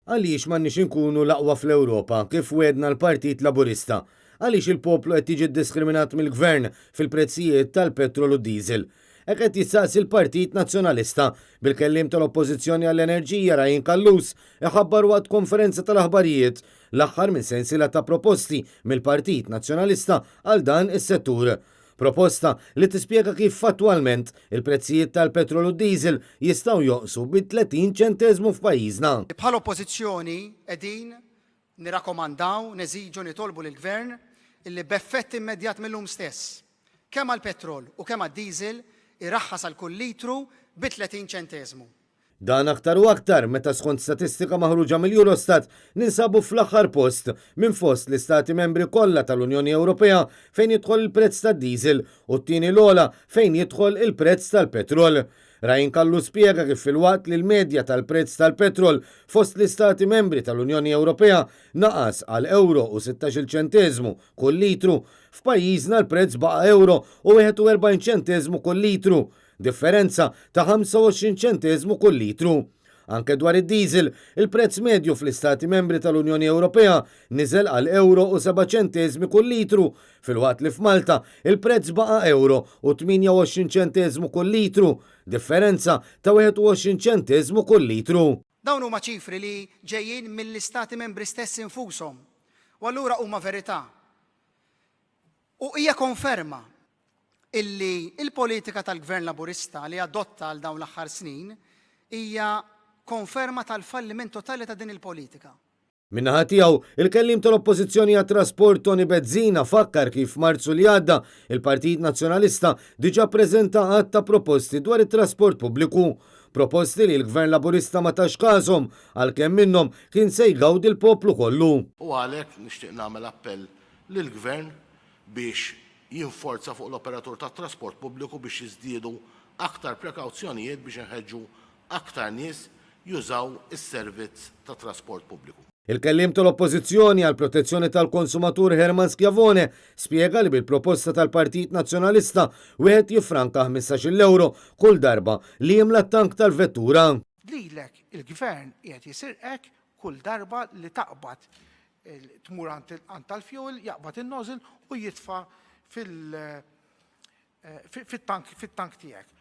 Għaliex m'għandniex inkunu l-aqwa fl-Ewropa, kif wegħdna l-Partit Laburista? Għaliex il-poplu qed jiġi ddiskriminat mill-Gvern fil-prezzijiet tal-petrol u d-diesel? Hekk qed jistaqsi l-Partit Nazzjonalista, bil-Kelliem tal-Oppożizzjoni għall-Enerġija Ryan Callus iħabbar waqt konferenza tal-aħbarijiet l-aħħar minn sensiela ta' proposti mill-Partit Nazzjonalista għal dan is-settur. Proposta li tispjega kif fattwalment il-prezzijiet tal-petrol u d-diesel jistgħu jonqsu bi 30 ċenteżmu f'pajjiżna. Bħala Oppożizzjoni qegħdin nirakomandaw, neżiġu, nitolbu lill-Gvern illi b'effett immedjat mil-lum stess, kemm għall-petrol u kemm għad-diesel, iraħħas għal kull litru bi 30 ċenteżmu. Dan aktar u aktar meta skont statistika maħruġa mill-Eurostat ninsabu fl-aħħar post minn fost l-istati membri kollha tal-Unjoni Ewropea fejn jidħol il-prezz tad-diesel u t-tieni l-ogħla fejn jidħol il-prezz tal-petrol. Ryan Callus spjega kif filwaqt li l-medja tal-prezz tal-petrol fost l-istati membri tal-Unjoni Ewropea naqas għal ewro u sittax-il ċenteżmu kull litru, f'pajjiżna l-prezz baqa' ewro u 41 ċenteżmu kull litru. Differenza ta' 25 ċenteżmu kull litru. Anke dwar id-diesel, il-prezz medju fl-Istati Membri tal-Unjoni Ewropea niżel għal ewro u seba' ċenteżmi kull litru, filwaqt li f'Malta il-prezz baqa' ewro u 28 ċenteżmu kull litru, differenza ta' 21 ċenteżmu kull litru. Dawn huma ċifri li ġejjin mill-Istati Membri stess infushom u allura huma verità. U hija konferma illi l-politika tal-Gvern Laburista li adotta għal dawn l-aħħar snin hija konferma tal-falliment totali ta' din il-politika. Min-naħa tiegħu, il-Kelliem tal-Oppożizzjoni għat-Trasport Toni Bezzina fakkar kif f'Marzu li għadda, il-Partit Nazzjonalista diġà ppreżenta għadd ta' proposti dwar it-trasport pubbliku. Proposti li l-Gvern Laburista ma tax każhom, għalkemm minnhom kien se jgawdi l-poplu kollu. U għalhekk nixtieq nagħmel appell lill-Gvern biex jinforza fuq l-operatur tat-trasport pubbliku biex jiżdiedu aktar prekawzjonijiet biex inħeġġu aktar nies jużaw is-servizz tat-trasport pubbliku. Il-Kelliem tal-Oppożizzjoni għall-Protezzjoni tal-Konsumatur Hermann Schiavone spjega li bil-proposta tal-Partit Nazzjonalista wieħed jiffranka ħmistax-il ewro kull darba li jimla t-tank tal-vettura. Lilek il-Gvern qiegħed jisirqek kull darba li taqbad tmur għand tal-fuel, jaqbad in-nozzle u jitfa' fil- fit-tank fit-tank tiegħek.